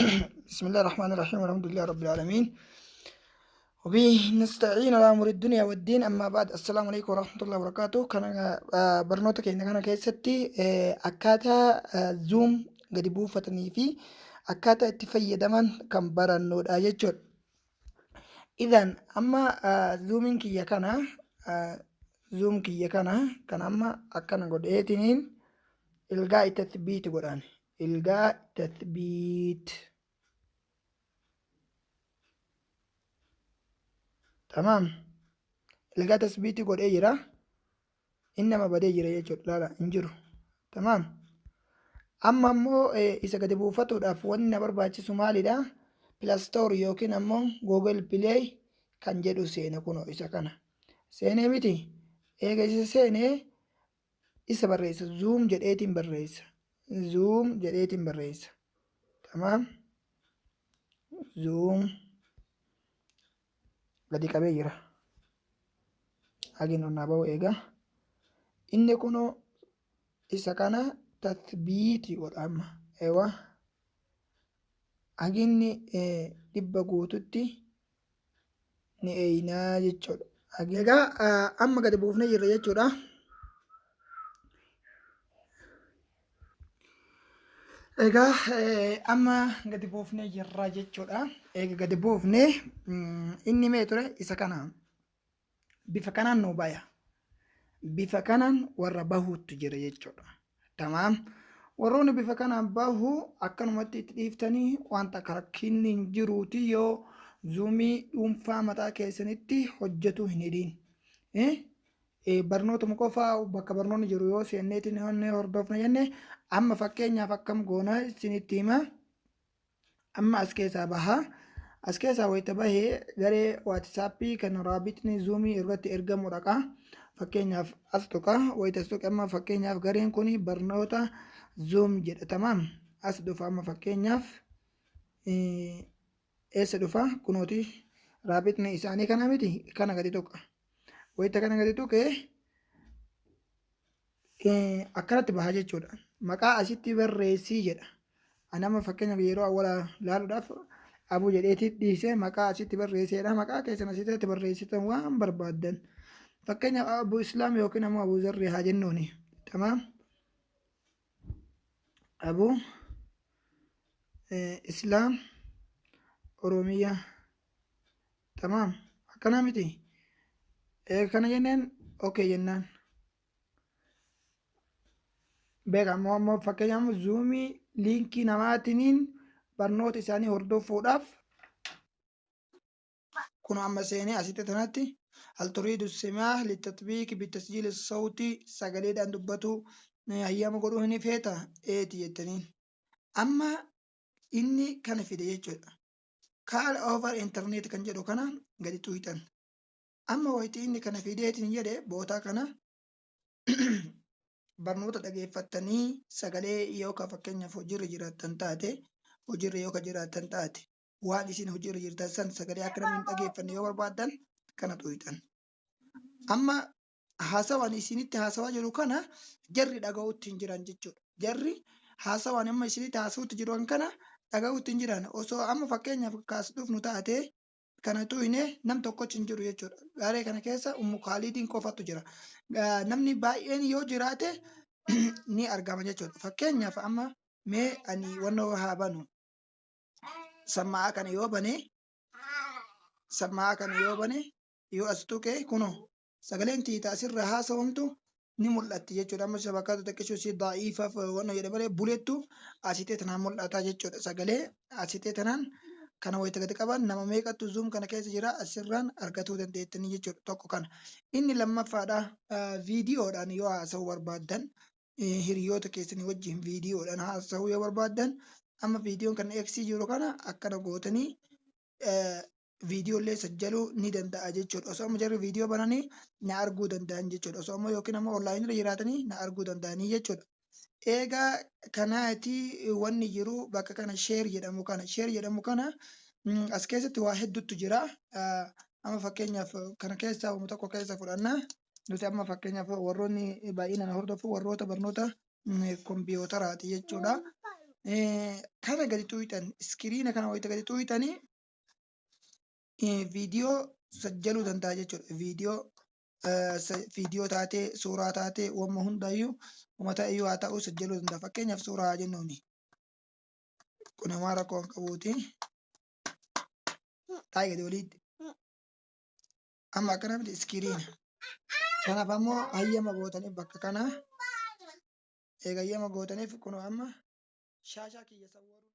بسم الله الرحمن الرحيم والحمد لله رب العالمين وبه نستعين على أمور الدنيا والدين أما بعد السلام عليكم ورحمة الله وبركاته. كان برنوتا كينا كان كيستي أكاتا زوم gadi buufatanii fi akkaataa itti fayyadaman kan barannuudha jechuudha. Idan amma zuumiin kiyya kana zuum kiyya kana kan amma akkana godheetiniin ilgaa tathbiit godhaan ilgaa tathbiit tamaam ilgaa tathbiiti godhee jira. Inni nama badee jira jechuudha, laala hin jiru. Tamaam. Amma ammoo isa gadi buufatuudhaaf wanni na barbaachisu maalidha? Play Store yookiin ammoo Google Play kan jedhu seena, kunoo isa kana seenee miti. Eega isa seenee isa barreessa, Zoom jedheetiin barreessa, Zoom jedheetiin barreessa. Tamaam, Zoom gadi qabee jira. Hagiin onnaa bahu. Eega inni kunoo isa kana tathbiitii godha. Amma eewa haginni 100 guututti ni eeynaa jechuudha. Egaa amma gadi buufnee jirra jechuudha. Egaa amma gadi buufnee jirra jechuudha. Eega gadi buufnee inni mee ture isa kana bifa kanaan nu baya. Bifa kanaan warra bahuutu jira jechuudha. Tamaam. Warroonni bifa kanaan bahu akkanumatti itti dhiiftanii wanta akka rakkinni hin jiruuti yoo zuumii dhuunfaa mataa keessanitti hojjetu hin hidhiin. Barnootuma qofaa bakka barnoonni jiru yoo seenneetiin ni hordofna jenne, amma fakkeenyaaf akkam goona isinitti hima. Amma as keessaa baha. As keessaa wayita bahee garee WhatsAppii kan raabitni zuumii irratti ergamu dhaqa. Fakkeenyaaf as tuqa. Wayita as tuqe, amma fakkeenyaaf gareen kun barnoota Zoom jedha. Tamaam. As dhufa. Amma fakkeenyaaf eessa dhufa? Kunooti raabitni isaanii kana miti, kana gadi tuqa. Wayita kana gadi tuqe akkanatti baha jechuudha. Maqaa asitti barreessii jedha. Ani amma fakkeenyaaf yeroo awwaala laaluudhaaf abuu jedheeti dhiisee maqaa asitti barreesseedha. Maqaa keessan asitti barreessitan waan barbaaddan. Fakkeenyaaf Abu Islaam yookiin ammoo Abu Zarri haa jennuuni. Tamaam. Abu Islaam Oromiyaa. Tamaam. Akkanaa miti. Kana jenneen okay jennaan. Beeka ammoo fakkeenyaaf zuumii liinkii namaatiniin barnoota isaanii hordofuudhaaf kun amma seenee asitti tanatti هل تريد السماح للتطبيق بالتسجيل الصوتي, sagaleedhaan dubbatu hayyama godhuu hin feeta eeti jettaniin. Amma inni kana fide jechuudha. Call over internet kan jedhu kana gadi tuqxan. Amma wayitii inni kana fideetiin jedhe, bootaa kana barnoota dhageeffattanii sagalee yoo ka fakkeenyaaf hojiirra jiraattan taate, hojiirra yoo ka jiraattan taate, waan isin hojiirra jirtan san sagalee akka namni hin dhageeffanne yoo barbaaddan kana tuqxan. Amma haasawaan isinitti haasawaa jiru kana jarri dhaga'uutti hin jiran jechuudha. Jarri haasawaan amma isinitti haasawutti jiran kana dhaga'uutti hin jiran. Osoo amma fakkeenyaaf kaas dhufnu taate, kana tuqne nam tokkochi hin jiru jechuudha. Garee kana keessa Ummu Kaalidiin qofatu jira. Namni baay'een yoo jiraate ni argama jechuudha. Fakkeenyaaf amma mee ani wannoo haa banu. Sammaa'aa kana yoo bane, sammaa'aa kana yoo bane, yoo as tuqe, kunoo sagaleen tiita asirra haasawamtu ni mul'atti jechuudha. Amma shabakkaatu xiqqishuu si daa'iifaaf wanna jedhe malee bulettu asitee tanaan mul'ata jechuudha. Sagalee asitee tanaan kana wayita gadi qaban nama meeqattu Zoom kana keessa jira asirraan argatuu dandeettanii jechuudha. Tokko kana. Inni lammaffaadha, viidiyoodhaan yoo haasa'uu barbaaddan, hiriyoota keessanii wajjin viidiyoodhaan haasa'uu yoo barbaaddan, amma viidiyoon kan eeksii jiru kana akkana gootanii viidiyoolee sajjaluu ni danda'a jechuudha. Osoo amma jarri viidiyoo bananii na arguu danda'an jechuudha. Osoo amma yookiin ammoo onlaayinii irra jiraatanii na arguu danda'anii jechuudha. Egaa kanaati wanni jiru bakka kana share jedhamu kana. Share jedhamu kana as keessatti waa hedduutu jira. Amma fakkeenyaaf kana keessaa waan tokko keessa fudhanna. Nuti amma fakkeenyaaf warroonni baay'inaan hordofu warroota barnoota kompiitaraati jechuudha. Kana gadi xuuxan, iskiriina kana wayita gadi xuuxanii viidiyoo sajjaluu danda'a jechuudha. Viidiyoo taatee, suuraa taatee, wamma hundayyuu, wama ta'eyyuu haa ta'u, sajjaluu danda'a. Fakkeenyaaf suuraa haa jennuuni. Kun homaa rakkoo hin qabuuti. Taa'ee gadi oliitti. Amma akkana miti iskiriina. Kanaaf ammoo hayyama gootaniif bakka kana. Eega hayyama gootaniif, kun amma shaashaa kiyya sawwaruu.